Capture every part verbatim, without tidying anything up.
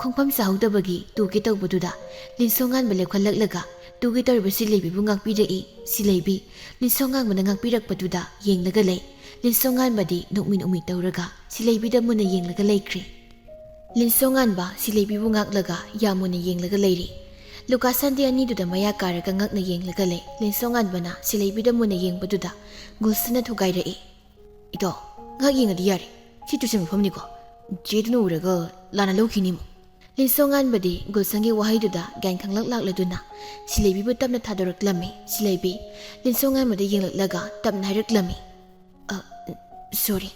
ꯈꯣꯡꯐꯝ ꯆꯥꯍꯧꯗꯕꯒꯤ ꯇꯨꯒꯦ ꯇꯧꯕꯗꯨꯗ ꯂꯤꯟꯁꯣ ꯉꯥꯟꯕ ꯂꯦꯞꯈꯠꯂꯛꯂꯒ ꯇꯨꯒꯦ ꯇꯧꯔꯤꯕ ꯁꯤꯂꯩꯕꯤꯕꯨ ꯉꯥꯛꯄꯤꯔꯛꯏ꯫ ꯁꯤꯂꯩꯕꯤ ꯂꯤꯟꯁꯣ ꯉꯥꯟꯕꯅ ꯉꯥꯛꯄꯤꯔꯛꯄꯗꯨꯗ ꯌꯦꯡꯂꯒ ꯂꯩ꯫ ꯂꯤꯟꯁꯣ ꯉꯥꯟꯕꯗꯤ ꯅꯣꯛꯃꯤ ꯅꯣꯛꯃꯤ ꯇꯧꯔꯒ ꯁꯤꯂꯩꯕꯤꯗ ꯃꯨꯟꯅ ꯌꯦꯡꯂꯒ ꯂꯩꯈ꯭ꯔꯦ꯫ ꯂꯤꯟꯁꯣ ꯉꯥꯟꯕ ꯁꯤꯂꯩꯕꯤꯕꯨ ꯉꯥꯛꯂꯒ ꯌꯥꯝ ꯃꯨꯟꯅ ꯌꯦꯡꯂꯒ ꯂꯩꯔꯤ꯫ ꯂꯨꯀꯥ ꯁꯟꯗꯤ ꯑꯅꯤꯗꯨꯗ ꯃꯌꯥ ꯀꯥꯔꯒ ꯉꯛꯅ ꯌꯦꯡꯂꯒ ꯂꯩ꯫ ꯂꯤꯟꯁꯣ ꯉꯥꯟꯕꯅ ꯁꯤꯂꯩꯕꯤꯗ ꯃꯨꯟꯅ ꯌꯦꯡꯕꯗꯨꯗ ꯒꯨꯜꯁꯟꯅ ꯊꯨꯒꯥꯏꯔꯛꯏ꯫ "ꯏꯇꯥꯎ, ꯉꯥꯏꯍꯥꯛ ꯌꯦꯡꯉꯗꯤ ꯌꯥꯔꯦ꯫ ꯁꯤ ꯇꯨꯏꯁꯟ ꯃꯐꯝꯅꯤꯀꯣ꯫ ꯆꯦꯗꯨꯅ ꯎꯔꯒ ꯂꯥꯟꯅ ꯂꯧꯈꯤꯅꯤꯃꯨ꯫" ꯂꯤꯟꯁꯣ ꯉꯥꯟꯕꯗꯤ ꯒꯨꯜꯁꯟꯒꯤ ꯋꯥꯍꯩꯗꯨꯗ ꯒ꯭ꯌꯥꯟ ꯈꯪꯂꯛ ꯂꯥꯛꯂꯗꯨꯅ ꯁꯤꯂꯩꯕꯤꯕꯨ ꯇꯞꯅ ꯊꯥꯗꯣꯔꯛꯂꯝꯃꯤ꯫ ꯁꯤꯂꯩꯕꯤ ꯂꯤꯟꯁꯣ ꯉꯥꯟꯕꯗ ꯌꯦꯡꯂꯛꯂꯒ ꯇꯞꯅ ꯍꯥꯏꯔꯛꯂꯝꯃꯤ꯫ "ꯑ, ꯁꯣꯔꯤ꯫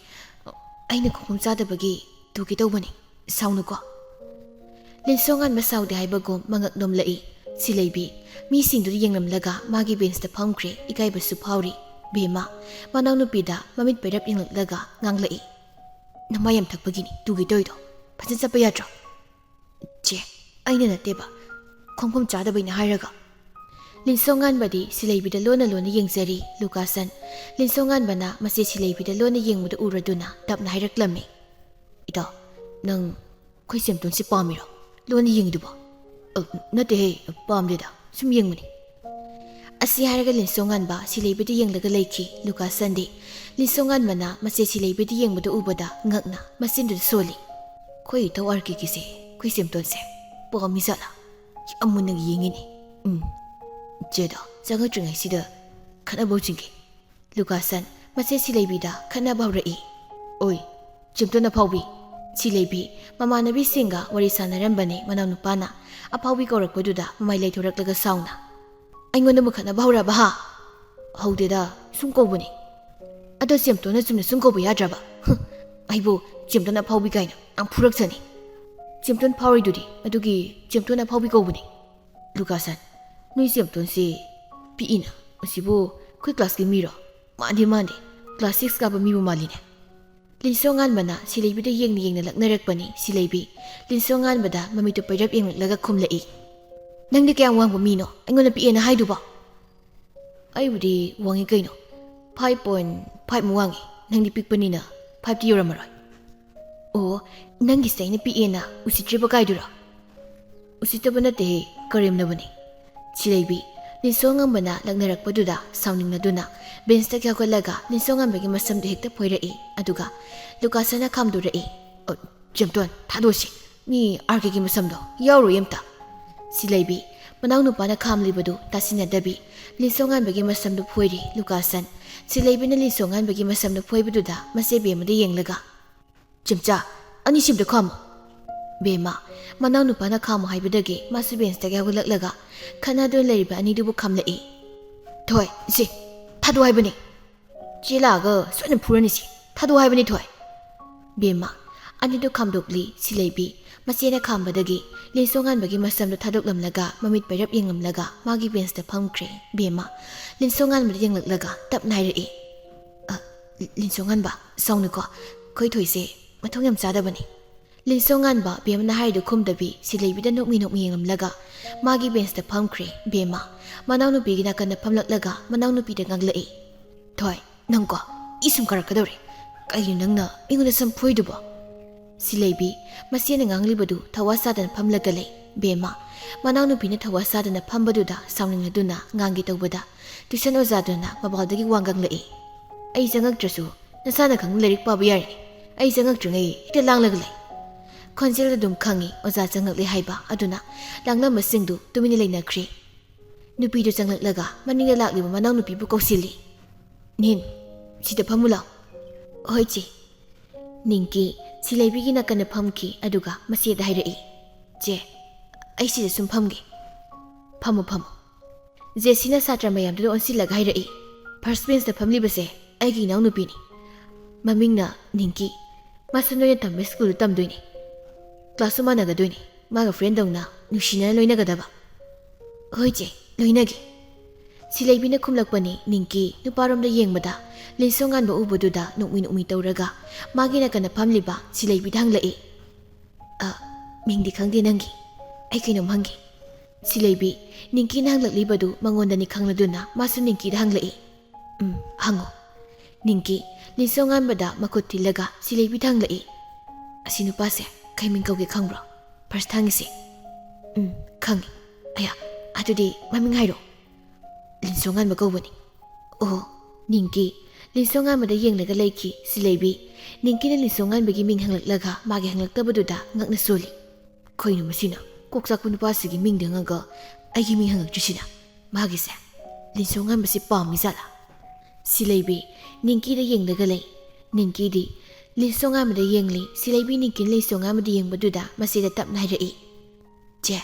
ꯑꯩꯅ ꯈꯣꯡꯐꯝ ꯆꯥꯗꯕꯒꯤ ꯇꯨꯒꯦ ꯇꯧꯕꯅꯤ꯫ ꯁꯥꯎꯅꯨꯀꯣ꯫" ꯂꯤꯟꯁꯣ ꯉꯥꯟꯕ ꯁꯥꯎꯗꯦ ꯍꯥꯏꯕꯒꯨꯝ ꯃꯉꯛ ꯅꯣꯝꯂꯛꯏ꯫ ꯁꯤꯂꯩꯕꯤ ꯃꯤꯁꯤꯡꯗꯨꯗ ꯌꯦꯡꯂꯝꯂꯒ ꯃꯥꯒꯤ ꯕꯦꯟꯁꯇ ꯐꯝꯈ꯭ꯔꯦ꯫ ꯏꯀꯥꯏꯕꯁꯨ ꯐꯥꯎꯔꯤ꯫ ꯕꯦꯝꯃ ꯃꯅꯥꯎꯅꯨꯄꯤꯗ ꯃꯃꯤꯠ ꯄꯩꯔꯞ ꯌꯦꯡꯂꯛꯂꯒ ꯉꯥꯡꯂꯛꯏ꯫ "ꯅꯃꯥꯏ ꯌꯥꯝ ꯊꯛꯄꯒꯤꯅꯤ ꯇꯨꯒꯦ ꯇꯧꯔꯤꯗꯣ꯫ ꯐꯖꯅ ꯆꯠꯄ ꯌꯥꯗ꯭ꯔꯣ?" "ꯆꯦ, ꯑꯩꯅ ꯅꯠꯇꯦꯕ꯫ ꯈꯣꯡꯐꯝ ꯆꯥꯗꯕꯩꯅ ꯍꯥꯏꯔꯒ꯫" ꯂꯤꯟꯁꯣ ꯉꯥꯟꯕꯗꯤ ꯁꯤꯂꯩꯕꯤꯗ ꯂꯣꯟꯅ ꯂꯣꯟꯅ ꯌꯦꯡꯖꯔꯤ꯫ ꯂꯨꯀꯥꯁꯟ ꯂꯤꯟꯁꯣ ꯉꯥꯟꯕꯅ ꯃꯆꯦ ꯁꯤꯂꯩꯕꯤꯗ ꯂꯣꯟꯅ ꯌꯦꯡꯕꯗꯨ ꯎꯔꯗꯨꯅ ꯇꯞꯅ ꯍꯥꯏꯔꯛꯂꯝꯃꯤ꯫ "ꯏꯇꯥꯎ, ꯅꯪ ꯑꯩꯈꯣꯏ ꯁꯦꯝꯇꯣꯟꯁꯤ ꯄꯥꯝꯃꯤꯔꯣ? ꯂꯣꯟꯅ ꯌꯦꯡꯉꯤꯗꯨꯕꯣ?" "ꯑ, ꯅꯠꯇꯦꯍꯦ, ꯄꯥꯝꯗꯦꯗ, ꯁꯨꯝ ꯌꯦꯡꯕꯅꯤ꯫" ꯑꯁꯤ ꯍꯥꯏꯔꯒ ꯂꯤꯟꯁꯣ ꯉꯥꯟꯕ ꯁꯤꯂꯩꯕꯤꯗ ꯌꯦꯡꯂꯒ ꯂꯩꯈꯤ꯫ ꯂꯨꯀꯥꯁꯟꯗꯤ ꯂꯤꯟꯁꯣ ꯉꯥꯟꯕꯅ ꯃꯆꯦ ꯁꯤꯂꯩꯕꯤꯗ ꯌꯦꯡꯕꯗꯨ ꯎꯕꯗ ꯉꯛꯅ ꯃꯆꯤꯟꯗꯨꯗ ꯁꯣꯜꯂꯤ꯫ "ꯑꯩꯈꯣꯏ ꯏꯇꯥꯎ ꯑꯥꯔ ꯀꯦꯒꯤꯁꯦ ꯑꯩꯈꯣꯏ ꯁꯦꯝꯇꯣꯟꯁꯦ ꯄꯥꯝꯃꯤ ꯖꯥꯠꯂꯥ? ꯌꯥꯝ ꯃꯨꯟꯅ ꯌꯦꯡꯉꯤꯅꯦ꯫ ꯎꯝ, ꯆꯦꯗꯣ ꯆꯪꯉꯛꯇ꯭ꯔꯤꯉꯩꯁꯤꯗ ꯈꯠꯅꯕ ꯍꯧꯖꯤꯟꯒꯦ꯫" ꯂꯨꯀꯥꯁꯟ ꯃꯆꯦ ꯁꯤꯂꯩꯕꯤꯗ ꯈꯠꯅꯕ ꯍꯧꯔꯛꯏ꯫ "ꯑꯣꯏ, ꯆꯦꯝꯇꯣꯟ ꯑꯐꯥꯎꯕꯤ꯫" ꯁꯤꯂꯩꯕꯤ ꯃꯃꯥꯟꯅꯕꯤꯁꯤꯡꯒ ꯋꯥꯔꯤ ꯁꯥꯟꯅꯔꯝꯕꯅꯤ꯫ ꯃꯅꯥꯎꯅꯨꯄꯥꯅ ꯑꯐꯥꯎꯕꯤ ꯀꯧꯔꯛꯄꯗꯨꯗ ꯃꯃꯥꯏ ꯂꯩꯊꯣꯔꯛꯂꯒ ꯁꯥꯎꯅ, "ꯑꯩꯉꯣꯟꯗ ꯃꯨꯈꯠꯅꯕ ꯍꯧꯔꯕ ꯍꯥ?" "ꯍꯧꯗꯦꯗ, ꯁꯨꯝ ꯀꯧꯕꯅꯤ꯫" "ꯑꯗꯣ ꯆꯦꯝꯇꯣꯟꯅ ꯆꯨꯝꯅ ꯁꯨꯝ ꯀꯧꯕ ꯌꯥꯗ꯭ꯔꯕ? ꯍꯨꯝ, ꯑꯩꯕꯨ ꯆꯦꯝꯇꯣꯟ ꯑꯐꯥꯎꯕꯤ ꯀꯥꯏꯅ ꯌꯥꯝ ꯐꯨꯔꯛꯆꯅꯤ꯫ ꯆꯦꯝꯇꯣꯟ ꯐꯥꯎꯔꯤꯗꯨꯗꯤ, ꯑꯗꯨꯒꯤ ꯆꯦꯝꯇꯣꯟ ꯑꯐꯥꯎꯕꯤ ꯀꯧꯕꯅꯤ꯫" ꯂꯨꯀꯥꯁꯟ, "ꯅꯣꯏ ꯆꯦꯝꯇꯣꯟꯁꯤ ꯄꯤꯛꯏꯅ, ꯑꯁꯤꯕꯨ ꯑꯩꯈꯣꯏ ꯀ꯭ꯂꯥꯁꯀꯤ ꯃꯤꯔꯣ? ꯃꯥꯟꯗꯦ, ꯃꯥꯟꯗꯦ, ꯀ꯭ꯂꯥꯁ ꯁꯤꯛꯁ ꯀꯥꯕ ꯃꯤꯕꯨ ꯃꯥꯜꯂꯤꯅꯦ꯫" ꯂꯤꯟꯁꯣ ꯉꯥꯟꯕꯅ ꯁꯤꯂꯩꯕꯤꯗ ꯌꯦꯡꯅ ꯌꯦꯡꯅ ꯂꯛꯅꯔꯛꯄꯅꯤ꯫ ꯁꯤꯂꯩꯕꯤ ꯂꯤꯟꯁꯣ ꯉꯥꯟꯕꯗ ꯃꯃꯤꯠꯇꯨ ꯄꯩꯔꯞ ꯌꯦꯡꯂꯛꯂꯒ ꯈꯨꯝꯂꯛꯏ꯫ "ꯅꯪꯗꯤ ꯀꯌꯥꯝ ꯋꯥꯡꯕ ꯃꯤꯅꯣ ꯑꯩꯉꯣꯟꯗ ꯄꯤꯛꯑꯦꯅ ꯍꯥꯏꯗꯨꯕꯣ?" "ꯑꯩꯕꯨꯗꯤ ꯋꯥꯡꯉꯤ ꯀꯩꯅꯣ, ꯐꯥꯏꯚ ꯄꯣꯏꯟ ꯐꯥꯏꯚ ꯃꯨꯛ ꯋꯥꯡꯉꯤ꯫ ꯅꯪꯗꯤ ꯄꯤꯛꯄꯅꯤꯅ ꯐꯥꯏꯚꯇꯤ ꯌꯧꯔꯝꯃꯔꯣꯏ꯫" "ꯑꯣ, "ꯅꯪꯒꯤꯁꯦ ꯑꯩꯅ ꯄꯤꯛꯑꯦꯅ ꯎꯁꯤꯠꯇ꯭ꯔꯤꯕ ꯀꯥꯏꯗꯨꯔꯣ?" "ꯎꯁꯤꯠꯇꯕ ꯅꯠꯇꯦꯍꯦ, ꯀꯔꯦꯝꯅꯕꯅꯤ꯫" ꯁꯤꯂꯩꯕꯤ, ꯂꯤꯟꯁꯣꯉꯝꯕꯅ ꯂꯛꯅꯔꯛꯄꯗꯨꯗ ꯁꯥꯎꯅꯤꯡꯂꯗꯨꯅ ꯕꯦꯟꯁꯇꯒꯤ ꯍꯧꯒꯠꯂꯒ ꯂꯤꯟꯁꯣꯉꯝꯕꯒꯤ ꯃꯁꯝꯗꯨ ꯍꯦꯛꯇ ꯐꯣꯏꯔꯛꯏ꯫ ꯑꯗꯨꯒ ꯂꯨꯀꯥꯁꯟꯅ ꯈꯥꯝꯗꯣꯔꯛꯏ꯫ "ꯑ, ꯆꯦꯝꯇꯣꯟ, ꯊꯥꯗꯣꯛꯁꯤ꯫ ꯃꯤ ꯑꯥꯔ ꯀꯦꯒꯤ ꯃꯁꯝꯗꯣ ꯌꯥꯎꯔꯣꯏ ꯑꯝꯇ꯫" ꯁꯤꯂꯩꯕꯤ, ꯃꯅꯥꯎ ꯅꯨꯄꯥꯅ ꯈꯥꯝꯂꯤꯕꯗꯨ ꯇꯥꯁꯤꯟꯅꯗꯕꯤ, ꯂꯤꯟꯁꯣꯉꯥꯟꯕꯒꯤ ꯃꯁꯝꯗꯨ ꯐꯣꯏꯔꯤ ꯂꯨꯀꯥꯁꯟ꯫ ꯁꯤꯂꯩꯕꯤꯅ ꯂꯤꯟꯁꯣꯉꯥꯟꯕꯒꯤ ꯃꯁꯝꯗꯨ ꯐꯣꯏꯕꯗꯨꯗ ꯃꯆꯦ ꯕꯦꯝꯃꯗ ꯌꯦꯡꯂꯒ, "ꯆꯦꯝꯆꯥ, ꯑꯅꯤꯁꯤꯝꯇ ꯈꯥꯝꯃꯣ꯫" ꯕꯦꯝꯃ, ꯃꯅꯥꯎ ꯅꯨꯄꯥꯅ ꯈꯥꯝꯃꯣ ꯍꯥꯏꯕꯗꯒꯤ ꯃꯥꯁꯨ ꯕꯦꯟꯁꯇꯒꯤ ꯍꯧꯒꯠꯂꯛꯂꯒ ꯈꯠꯅꯗꯨꯅ ꯂꯩꯔꯤꯕ ꯑꯅꯤꯗꯨꯕꯨ ꯈꯥꯝꯂꯛꯏ꯫ "ꯊꯣꯏ, ꯁꯤ, ꯊꯥꯗꯣꯛ ꯍꯥꯏꯕꯅꯤ꯫ ꯆꯦ ꯂꯥꯛꯑꯒ ꯁꯣꯏꯗꯅ ꯐꯨꯔꯅꯤ ꯁꯤ꯫ ꯊꯥꯗꯣꯛ ꯍꯥꯏꯕꯅꯤ, ꯊꯣꯏ꯫" ꯕꯦꯝꯃ, ꯑꯅꯤꯗꯨ ꯈꯥꯝꯗꯣꯛꯂꯤ ꯁꯤꯂꯩꯕꯤ꯫ ꯃꯆꯦꯅ ꯈꯥꯝꯕꯗꯒꯤ ꯂꯤꯟꯁꯣꯉꯥꯟꯕꯒꯤ ꯃꯁꯝꯗꯨ ꯊꯥꯗꯣꯛꯂꯝꯂꯒ ꯃꯃꯤꯠ ꯄꯩꯔꯞ ꯌꯦꯡꯂꯝꯂꯒ ꯃꯥꯒꯤ ꯕꯦꯟꯁꯇ ꯐꯝꯈ꯭ꯔꯦ ꯕꯦꯝꯃ꯫ ꯂꯤꯟꯁꯣꯉꯥꯟꯕꯗ ꯌꯦꯡꯂꯛꯂꯒ ꯇꯞꯅ ꯍꯥꯏꯔꯛꯏ, "ꯑ, ꯂꯤꯟꯁꯣꯉꯥꯟꯕ, ꯁꯥꯎꯅꯨꯀꯣ꯫ ꯑꯩꯈꯣꯏ ꯊꯣꯏꯁꯦ ꯃꯊꯣꯡ ꯌꯥꯝ ꯆꯥꯗꯕꯅꯤ꯫" ꯂꯤꯟꯁꯣꯉꯥꯟꯕ ꯕꯦꯝꯃꯅ ꯍꯥꯏꯔꯤꯗꯨ ꯈꯨꯝꯗꯕꯤ ꯁꯤꯂꯩꯕꯤꯗ ꯅꯣꯛꯃꯤ ꯅꯣꯛꯃꯤ ꯌꯦꯡꯂꯝꯂꯒ ꯃꯥꯒꯤ ꯕꯦꯟꯁꯇ ꯐꯝꯈ꯭ꯔꯦ ꯕꯦꯝꯃ꯫ ꯃꯅꯥꯎꯅꯨꯄꯤꯒꯤ ꯅꯥꯀꯟꯗ ꯐꯝꯂꯛꯂꯒ ꯃꯅꯥꯎꯅꯨꯄꯤꯗ ꯉꯥꯡꯂꯛꯏ, "ꯊꯣꯏ, ꯅꯪꯀꯣ, ꯏ ꯁꯨꯝ ꯀꯥꯔꯛꯀꯗꯧꯔꯦ꯫ ꯀꯩꯅꯣ ꯅꯪꯅ ꯑꯩꯉꯣꯟꯗ ꯁꯝ ꯐꯣꯏꯗꯨꯕꯣ?" ꯁꯤꯂꯩꯕꯤ, ꯃꯆꯦꯅ ꯉꯥꯡꯂꯤꯕꯗꯨ ꯊꯋꯥ ꯁꯥꯗꯅ ꯐꯝꯂꯒ ꯂꯩ ꯕꯦꯝꯃ꯫ ꯃꯅꯥꯎꯅꯨꯄꯤꯅ ꯊꯋꯥ ꯁꯥꯗꯅ ꯐꯝꯕꯗꯨꯗ ꯁꯥꯎꯅꯤꯡꯂꯗꯨꯅ ꯉꯥꯡꯒꯦ ꯇꯧꯕꯗ ꯇ꯭ꯌꯨꯁꯟ ꯑꯣꯖꯥꯗꯨꯅ ꯃꯄꯥꯜꯗꯒꯤ ꯋꯥ ꯉꯥꯡꯂꯛꯏ, "ꯑꯩ ꯆꯪꯉꯛꯇ꯭ꯔꯁꯨ ꯅꯁꯥꯅ ꯈꯪꯅ ꯂꯥꯏꯔꯤꯛ ꯄꯥꯕ ꯌꯥꯔꯦ꯫ ꯑꯩ ꯆꯪꯉꯛꯇ꯭ꯔꯤꯉꯩ ꯍꯦꯛꯇ ꯂꯥꯡꯂꯒ ꯂꯩ꯫" ꯈꯣꯟꯖꯦꯜ ꯑꯗꯨꯝ ꯈꯪꯉꯤ ꯑꯣꯖꯥ ꯆꯪꯂꯛꯂꯦ ꯍꯥꯏꯕ꯫ ꯑꯗꯨꯅ ꯂꯥꯡꯂꯝꯕꯁꯤꯡꯗꯨ ꯇꯨꯃꯤꯟꯅ ꯂꯩꯅꯈ꯭ꯔꯦ꯫ ꯅꯨꯄꯤꯗꯨ ꯆꯪꯂꯛꯂꯒ ꯃꯅꯤꯡꯗ ꯂꯥꯛꯂꯤꯕ ꯃꯅꯥꯎꯅꯨꯄꯤꯕꯨ ꯀꯧꯁꯤꯜꯂꯤ꯫ "ꯅꯤꯟ, ꯁꯤꯗ ꯐꯝꯃꯨ ꯂꯥꯎ꯫" "ꯍꯣꯏ, ꯆꯦ꯫" ꯅꯤꯡꯀꯤ ꯁꯤꯂꯩꯕꯤꯒꯤ ꯅꯥꯀꯟꯗ ꯐꯝꯈꯤ, ꯑꯗꯨꯒ ꯃꯆꯦꯗ ꯍꯥꯏꯔꯛꯏ, "ꯆꯦ, ꯑꯩ ꯁꯤꯗ ꯁꯨꯝ ꯐꯝꯒꯦ꯫" "ꯐꯝꯃꯨ, ꯐꯝꯃꯨ꯫" ꯖꯦꯁꯤꯅ ꯁꯥꯇ꯭ꯔ ꯃꯌꯥꯝꯗꯨꯗ ꯑꯣꯟꯁꯤꯜꯂꯒ ꯍꯥꯏꯔꯛꯏ, "ꯐꯥꯔꯁ ꯕꯦꯟꯁꯇ ꯐꯝꯂꯤꯕꯁꯦ ꯑꯩꯒꯤ ꯏꯅꯥꯎꯅꯨꯄꯤꯅꯤ꯫ ꯃꯃꯤꯡꯅ ꯅꯤꯡꯀꯤ꯫ ꯃꯥꯁꯨ ꯅꯣꯏꯅ ꯇꯝꯕ ꯁ꯭ꯀꯨꯜꯗ ꯇꯝꯗꯣꯏꯅꯤ꯫ ꯀ꯭ꯂꯥꯁꯁꯨ ꯃꯥꯟꯅꯒꯗꯣꯏꯅꯤ꯫ ꯃꯥꯒ ꯐ꯭ꯔꯦꯟꯗꯧꯅ ꯅꯨꯡꯁꯤꯅꯅ ꯂꯣꯏꯅꯒꯗꯕ꯫" "ꯍꯣꯏ ꯆꯦ, ꯂꯣꯏꯅꯒꯦ꯫" ꯁꯤꯂꯩꯕꯤꯅ ꯈꯨꯝꯂꯛꯄꯅꯤ꯫ ꯅꯤꯡꯀꯤ ꯅꯨꯄꯥꯔꯣꯝꯗ ꯌꯦꯡꯕꯗ ꯂꯤꯟꯁꯣꯉꯥꯟꯕ ꯎꯕꯗꯨꯗ ꯅꯣꯛꯃꯤ ꯅꯣꯛꯃꯤ ꯇꯧꯔꯒ ꯃꯥꯒꯤ ꯅꯥꯀꯟꯗ ꯐꯝꯂꯤꯕ ꯁꯤꯂꯩꯕꯤꯗ ꯍꯪꯂꯛꯏ, "ꯑ, ꯃꯤꯡꯗꯤ ꯈꯪꯗꯦ ꯅꯪꯒꯤ꯫ ꯑꯩ ꯀꯩꯅꯣꯝ ꯍꯪꯒꯦ꯫" ꯁꯤꯂꯩꯕꯤ, ꯅꯤꯡꯀꯤꯅ ꯍꯪꯂꯛꯂꯤꯕꯗꯨ ꯃꯉꯣꯟꯗꯅꯤ ꯈꯪꯂꯗꯨꯅ ꯃꯥꯁꯨ ꯅꯤꯡꯀꯤꯗ ꯍꯪꯂꯛꯏ, "ꯎꯝ, ꯍꯪꯉꯣ꯫" ꯅꯤꯡꯀꯤ ꯂꯤꯟꯁꯣꯉꯥꯟꯕꯗ ꯃꯈꯨꯠ ꯊꯤꯜꯂꯒ ꯁꯤꯂꯩꯕꯤꯗ ꯍꯪꯂꯛꯏ, "ꯑꯁꯤ ꯅꯨꯄꯥꯁꯦ ꯀꯩ ꯃꯤꯡ ꯀꯧꯒꯦ ꯈꯪꯕ꯭ꯔꯣ? ꯐꯥꯔꯁ ꯊꯥꯡꯉꯤꯁꯦ?" "ꯎꯝ, ꯈꯪꯉꯤ꯫ ꯑꯌꯥ, ꯑꯗꯨꯗꯤ ꯃꯃꯤꯡ ꯍꯥꯏꯔꯣ?" "ꯂꯤꯟꯁꯣꯉꯥꯟꯕ ꯀꯧꯕꯅꯤ"꯫ "ꯑꯣ, ꯅꯤꯡꯀꯤ"꯫ ꯂꯤꯟꯁꯣꯉꯥꯟꯕꯗ ꯌꯦꯡꯂꯒ ꯂꯩꯈꯤ ꯁꯤꯂꯩꯕꯤ꯫ ꯅꯤꯡꯀꯤꯅ ꯂꯤꯟꯁꯣꯉꯥꯟꯕꯒꯤ ꯃꯤꯡ ꯍꯪꯂꯛꯂꯒ ꯃꯥꯒꯤ ꯍꯪꯂꯛꯇꯕꯗꯨꯗ ꯉꯛꯅ ꯁꯣꯜꯂꯤ꯫ "ꯀꯩꯅꯣ ꯃꯁꯤꯅ? ꯀꯣꯛ ꯆꯥꯛꯄ ꯅꯨꯄꯥꯁꯤꯒꯤ ꯃꯤꯡꯗ ꯉꯛꯑꯒ ꯑꯩꯒꯤ ꯃꯤꯡ ꯍꯪꯉꯛꯇ꯭ꯔꯤꯁꯤꯅ? ꯃꯥꯒꯤꯁꯦ ꯂꯤꯟꯁꯣꯉꯥꯟꯕꯁꯤ ꯄꯥꯝꯃꯤ ꯖꯥꯠꯂꯥ?" ꯁꯤꯂꯩꯕꯤ ꯅꯤꯡꯀꯤꯗ ꯌꯦꯡꯂꯒ ꯂꯩ꯫ ꯅꯤꯡꯀꯤꯗꯤ ꯂꯤꯟꯁꯣꯉꯥꯟꯕꯗ ꯌꯦꯡꯂꯤ꯫ ꯁꯤꯂꯩꯕꯤ ꯅꯤꯡꯀꯤꯅ ꯂꯤꯟꯁꯣꯉꯥꯟꯕꯗ ꯌꯦꯡꯕꯗꯨꯗ ꯃꯆꯦꯗ ꯇꯞꯅ ꯍꯥꯏꯔꯛꯏ, "ꯆꯦ,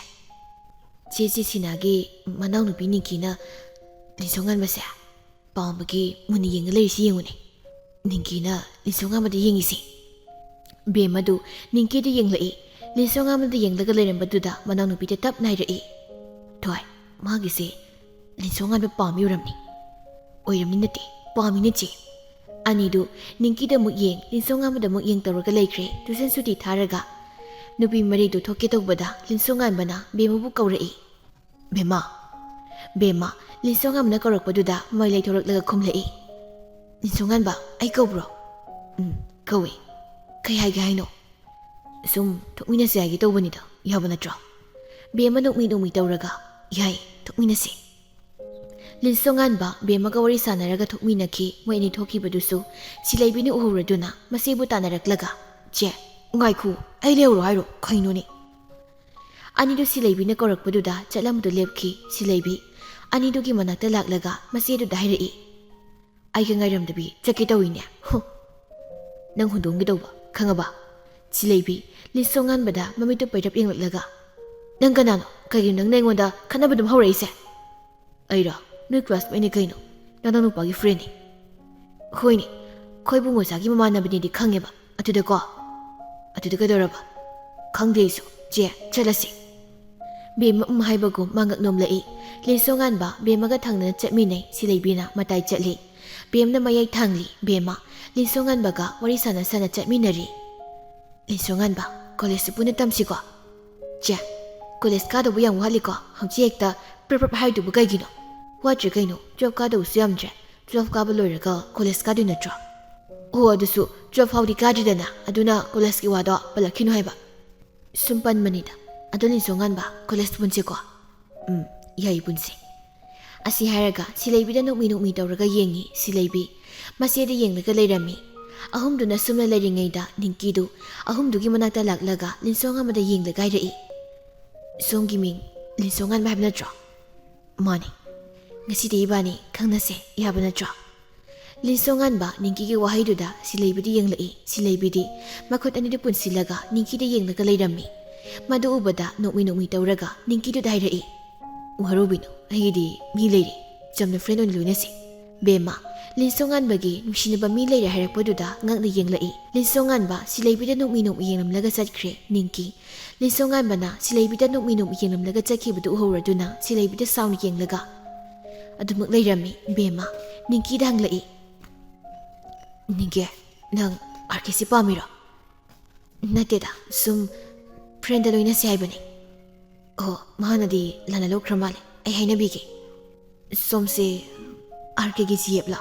ꯆꯦ, ꯆꯦ ꯁꯤꯅꯥꯒꯤ ꯃꯅꯥꯎꯅꯨꯄꯤ ꯅꯤꯡꯀꯤꯅ ꯂꯤꯟꯁꯣꯉꯥꯟꯕꯁꯦ ꯄꯥꯝꯕꯒꯤ ꯃꯨꯟꯅ ꯌꯦꯡꯉ ꯂꯩꯔꯤꯁꯤ ꯌꯦꯡꯉꯨꯅꯦ"꯫ ꯅꯤꯡꯀꯤꯅ ꯂꯤꯟꯁꯣꯉꯥꯟꯕꯗ ꯌꯦꯡꯉꯤꯁꯤ꯫ ꯕꯦꯝꯃꯗꯨ ꯅꯤꯡꯀꯤꯗ ꯌꯦꯡꯂꯛꯏ꯫ ꯂꯤꯟꯁꯣꯉꯥꯟꯕꯗ ꯌꯦꯡꯂꯒ ꯂꯩꯔꯝꯕꯗꯨꯗ ꯃꯅꯥꯎꯅꯨꯄꯤꯗ ꯇꯞꯅ ꯍꯥꯏꯔꯛꯏ, "ꯊꯣꯏ, ꯃꯥꯒꯤꯁꯦ ꯂꯤꯟꯁꯣꯉꯥꯟꯕ ꯄꯥꯝꯃꯤ ꯑꯣꯏꯔꯝꯅꯤ"꯫ "ꯑꯣꯏꯔꯝꯅꯤ ꯅꯠꯇꯦ, ꯄꯥꯝꯃꯤꯅꯦ ꯆꯦ"꯫ ꯑꯅꯤꯗꯨ ꯅꯤꯡꯀꯤꯗ ꯑꯃꯨꯛ ꯌꯦꯡ, ꯂꯤꯟꯁꯣꯉꯥꯟꯕꯗ ꯑꯃꯨꯛ ꯌꯦꯡ ꯇꯧꯔꯒ ꯂꯩꯈ꯭ꯔꯦ꯫ ꯇ꯭ꯌꯨꯁꯟ ꯁꯨꯇꯤ ꯊꯥꯔꯒ ꯅꯨꯄꯤ ꯃꯔꯤꯗꯨ ꯊꯣꯛꯀꯦ ꯇꯧꯕꯗ ꯂꯤꯟꯁꯣꯉꯥꯟꯕꯅ ꯕꯦꯝꯃꯕꯨ ꯀꯧꯔꯛꯏ꯫ "ꯕꯦꯝꯃ, ꯕꯦꯝꯃ"꯫ ꯂꯤꯟꯁꯣꯉꯥꯟꯕꯅ ꯀꯧꯔꯛꯄꯗꯨꯗ ꯃꯔꯩ ꯂꯩꯊꯣꯔꯛꯂꯒ ꯈꯨꯝꯂꯛꯏ꯫ "ꯂꯤꯟꯁꯣꯉꯥꯟꯕ, ꯑꯩ ꯀꯧꯕ꯭ꯔꯣ?" "ꯎꯝ, ꯀꯧꯏ꯫ ꯀꯩ ꯍꯥꯏꯒꯦ ꯍꯥꯏꯅꯣ?" "ꯁꯨꯝ ꯊꯣꯛꯃꯤꯟꯅꯁꯦ ꯍꯥꯏꯒꯦ ꯇꯧꯕꯅꯤꯗ, ꯌꯥꯕ ꯅꯠꯇ꯭ꯔꯣ?" ꯕꯦꯝꯃ ꯅꯣꯛꯃꯤ ꯅꯣꯛꯃꯤ ꯇꯧꯔꯒ, "ꯌꯥꯏ, ꯊꯣꯛꯃꯤꯟꯅꯁꯦ"꯫ ꯂꯤꯟꯁꯣꯉꯥꯟꯕ ꯕꯦꯝꯃꯒ ꯋꯥꯔꯤ ꯁꯥꯟꯅꯔꯒ ꯊꯣꯛꯃꯤꯟꯅꯈꯤ꯫ ꯃꯣꯏ ꯑꯅꯤ ꯊꯣꯛꯈꯤꯕꯗꯨꯁꯨ ꯁꯤꯂꯩꯕꯤꯅ ꯎꯍꯧꯔꯗꯨꯅ ꯃꯆꯦꯕꯨ ꯇꯥꯟꯅꯔꯛꯂꯒ, "ꯆꯦ, ꯉꯥꯏꯈꯣ, ꯑꯩ ꯂꯩꯍꯧꯔꯣ ꯍꯥꯏꯔꯣ? ꯀꯩꯅꯣꯅꯦ?" ꯑꯅꯤꯗꯨ ꯁꯤꯂꯩꯕꯤꯅ ꯀꯧꯔꯛꯄꯗꯨꯗ ꯆꯠꯂꯝꯕꯗꯨ ꯂꯦꯞꯈꯤ꯫ ꯁꯤꯂꯩꯕꯤ ꯑꯅꯤꯗꯨꯒꯤ ꯃꯅꯥꯛꯇ ꯂꯥꯛꯂꯒ ꯃꯆꯦꯗꯨꯗ ꯍꯥꯏꯔꯛꯏ, "ꯑꯩꯒ ꯉꯥꯏꯔꯝꯗꯕꯤ ꯆꯠꯀꯦ ꯇꯧꯏꯅꯦ꯫ ꯍꯨ, ꯅꯪ ꯍꯨꯟꯗꯣꯛꯑꯝꯒꯦ ꯇꯧꯕ, ꯈꯪꯉꯕ?" ꯁꯤꯂꯩꯕꯤ ꯂꯤꯟꯁꯣꯉꯥꯟꯕꯗ ꯃꯃꯤꯠꯇꯨ ꯄꯩꯔꯞ ꯌꯦꯡꯂꯛꯂꯒ, "ꯅꯪ ꯀꯅꯥꯅꯣ? ꯀꯩꯒꯤꯅꯣ ꯅꯪꯅ ꯑꯩꯉꯣꯟꯗ ꯈꯠꯅꯕ ꯑꯗꯨꯝ ꯍꯧꯔꯛꯏꯁꯦ?" "ꯑꯩꯔꯣ? ꯅꯣꯏ ꯀ꯭ꯂꯥꯁꯃꯦꯠꯅꯤ ꯀꯩꯅꯣ, ꯅꯅꯥꯎ ꯅꯨꯄꯥꯒꯤ ꯐ꯭ꯔꯦꯟꯅꯤ"꯫ "ꯍꯣꯏꯅꯦ, ꯈꯣꯏꯕꯨꯡ ꯑꯣꯖꯥꯒꯤ ꯃꯃꯥꯟꯅꯕꯅꯤꯗꯤ ꯈꯪꯉꯦꯕ꯫ ꯑꯗꯨꯗꯀꯣ, ꯑꯗꯨꯗ ꯀꯩꯗꯧꯔꯕ?" "ꯈꯪꯗꯦ ꯑꯩꯁꯨ꯫ ꯆꯦ, ꯆꯠꯂꯁꯤ"꯫ ꯕꯦꯝꯃ ꯎꯝ ꯍꯥꯏꯕꯒꯨꯝ ꯃꯉꯛ ꯅꯣꯝꯂꯛꯏ꯫ ꯂꯤꯟꯁꯣꯉꯥꯟꯕ ꯕꯦꯝꯃꯒ ꯊꯪꯅꯅ ꯆꯠꯃꯤꯟꯅꯩ꯫ ꯁꯤꯂꯩꯕꯤꯅ ꯃꯇꯥꯏ ꯆꯠꯂꯤ꯫ ꯕꯦꯝꯅ ꯃꯌꯥꯏ ꯊꯥꯡꯂꯤ꯫ ꯕꯦꯝꯃ ꯂꯤꯟꯁꯣꯉꯥꯟꯕꯒ ꯋꯥꯔꯤ ꯁꯥꯟꯅ ꯁꯥꯟꯅ ꯆꯠꯃꯤꯟꯅꯔꯤ꯫ "ꯂꯤꯟꯁꯣꯉꯥꯟꯕ, ꯀꯣꯂꯦꯖꯇ ꯄꯨꯟꯅ ꯇꯝꯁꯤꯀꯣ?" "ꯆꯦ, ꯀꯣꯂꯦꯖ ꯀꯥꯗꯧꯕ ꯌꯥꯝ ꯋꯥꯠꯂꯤꯀꯣ? ꯍꯧꯖꯤꯛ ꯍꯦꯛꯇ ꯄ꯭ꯔꯞ ꯄ꯭ꯔꯞ ꯍꯥꯏꯗꯨꯕꯨ ꯀꯩꯒꯤꯅꯣ?" "ꯋꯥꯠꯇ꯭ꯔꯦ ꯀꯩꯅꯣ, ꯇꯨꯌꯦꯜꯐ ꯀꯥꯗꯧꯕꯁꯨ ꯌꯥꯝꯗ꯭ꯔꯦ꯫ ꯇꯨꯌꯦꯜꯐ ꯀꯥꯕ ꯂꯣꯏꯔꯒ ꯀꯣꯂꯦꯖ ꯀꯥꯗꯣꯏ ꯅꯠꯇ꯭ꯔꯣ?" ꯑꯣ, ꯑꯗꯨꯁꯨ ꯇꯨꯋꯦꯜꯐ ꯐꯥꯎꯗꯤ ꯀꯥꯗ꯭ꯔꯤꯗꯅ, ꯑꯗꯨꯅ ꯀꯣꯂꯦꯖꯀꯤ ꯋꯥꯗꯣ ꯄꯜꯂꯛꯈꯤꯅꯨ ꯍꯥꯏꯕ꯫ ꯁꯨꯝ ꯄꯟꯕꯅꯤꯗ꯫ ꯑꯗꯣ ꯂꯤꯟꯁꯣꯉꯥꯟꯕ, ꯀꯣꯂꯦꯖ ꯄꯨꯟꯁꯤꯀꯣ? ꯎꯝ, ꯌꯥꯏ, ꯄꯨꯟꯁꯤ꯫ ꯑꯁꯤ ꯍꯥꯏꯔꯒ ꯁꯤꯂꯩꯕꯤꯗ ꯅꯣꯛꯃꯤ ꯅꯣꯛꯃꯤ ꯇꯧꯔꯒ ꯌꯦꯡꯉꯤ ꯁꯤꯂꯩꯕꯤ꯫ ꯃꯆꯦꯗ ꯌꯦꯡꯂꯒ ꯂꯩꯔꯝꯃꯤ꯫ ꯑꯍꯨꯝꯗꯨꯅ ꯁꯨꯝꯅ ꯂꯩꯔꯤꯉꯩꯗ ꯅꯤꯡꯀꯤꯗꯨ ꯑꯍꯨꯝꯗꯨꯒꯤ ꯃꯅꯥꯛꯇ ꯂꯥꯛꯂꯒ ꯂꯤꯟꯁꯣꯉꯥꯟꯕꯗ ꯌꯦꯡꯂꯒ ꯍꯥꯏꯔꯛꯏ, "ꯁꯣꯝꯒꯤ ꯃꯤꯡ ꯂꯤꯟꯁꯣꯉꯥꯟꯕ ꯍꯥꯏꯕ ꯅꯠꯇ꯭ꯔꯣ?" "ꯃꯥꯅꯤ꯫ ꯉꯁꯤꯗꯤ ꯏꯕꯥꯅꯤ ꯈꯪꯅꯁꯦ, ꯌꯥꯕ ꯅꯠꯇ꯭ꯔꯣ?" ꯂꯤꯟꯁꯣꯉꯥꯟꯕ ꯅꯤꯡꯀꯤꯒꯤ ꯋꯥꯍꯩꯗꯨꯗ ꯁꯤꯂꯩꯕꯤꯗ ꯌꯦꯡꯂꯛꯏ꯫ ꯁꯤꯂꯩꯕꯤꯗꯤ ꯃꯈꯨꯠ ꯑꯅꯤꯗꯨ ꯄꯨꯟꯁꯤꯜꯂꯒ ꯅꯤꯡꯀꯤꯗ ꯌꯦꯡꯂꯒ ꯂꯩꯔꯝꯃꯤ꯫ ꯃꯗꯨ ꯎꯕꯗ ꯅꯣꯛꯃꯤ ꯅꯣꯛꯃꯤ ꯇꯧꯔꯒ ꯅꯤꯡꯀꯤꯗꯨꯗ ꯍꯥꯏꯔꯛꯏ, "ꯋꯥꯔꯧꯕꯤꯅꯨ, ꯑꯩꯒꯤꯗꯤ ꯃꯤ ꯂꯩꯔꯦ꯫ ꯆꯝꯅ ꯐ꯭ꯔꯦꯟ ꯑꯣꯏꯅ ꯂꯣꯏꯅꯁꯤ꯫" ꯕꯦꯝꯃ, ꯂꯤꯟꯁꯣꯉꯥꯟꯕꯒꯤ ꯅꯨꯡꯁꯤꯅꯕ ꯃꯤ ꯂꯩꯔꯦ ꯍꯥꯏꯔꯛꯄꯗꯨꯗ ꯉꯛꯅ ꯌꯦꯡꯂꯛꯏ꯫ ꯂꯤꯟꯁꯣꯉꯥꯟꯕ ꯁꯤꯂꯩꯕꯤꯗ ꯅꯣꯛꯃꯤ ꯅꯣꯛꯃꯤ ꯌꯦꯡꯂꯝꯂꯒ ꯆꯠꯈ꯭ꯔꯦ꯫ ꯅꯤꯡꯀꯤ, ꯂꯤꯟꯁꯣꯉꯥꯟꯕꯅ ꯁꯤꯂꯩꯕꯤꯗ ꯅꯣꯛꯃꯤ ꯅꯣꯛꯃꯤ ꯌꯦꯡꯂꯝꯂꯒ ꯆꯠꯈꯤꯕꯗꯨ ꯎꯍꯧꯔꯗꯨꯅ ꯁꯤꯂꯩꯕꯤꯗ ꯁꯥꯎꯅ ꯌꯦꯡꯂꯒ ꯑꯗꯨꯃꯛ ꯂꯩꯔꯝꯃꯤ꯫ ꯕꯦꯝꯃ, ꯅꯤꯡꯀꯤꯗ ꯍꯪꯂꯛꯏ, "ꯅꯤꯡꯀꯤ, ꯅꯪ ꯑꯥꯔ ꯀꯦꯁꯤ ꯄꯥꯝꯃꯤꯔꯣ?" "ꯅꯠꯇꯦꯗ, ꯁꯨꯝ ꯐ꯭ꯔꯦꯟꯗ ꯂꯣꯏꯅꯁꯤ ꯍꯥꯏꯕꯅꯤ꯫" "ꯑꯣ, ꯃꯥꯅꯗꯤ ꯂꯥꯟꯅ ꯂꯧꯈ꯭ꯔ ꯃꯥꯜꯂꯦ꯫ ꯑꯩ ꯍꯥꯏꯅꯕꯤꯒꯦ꯫ ꯁꯣꯝꯁꯦ ꯑꯥꯔ ꯀꯦꯒꯤ ꯖꯤ ꯑꯦꯐꯂꯣ?"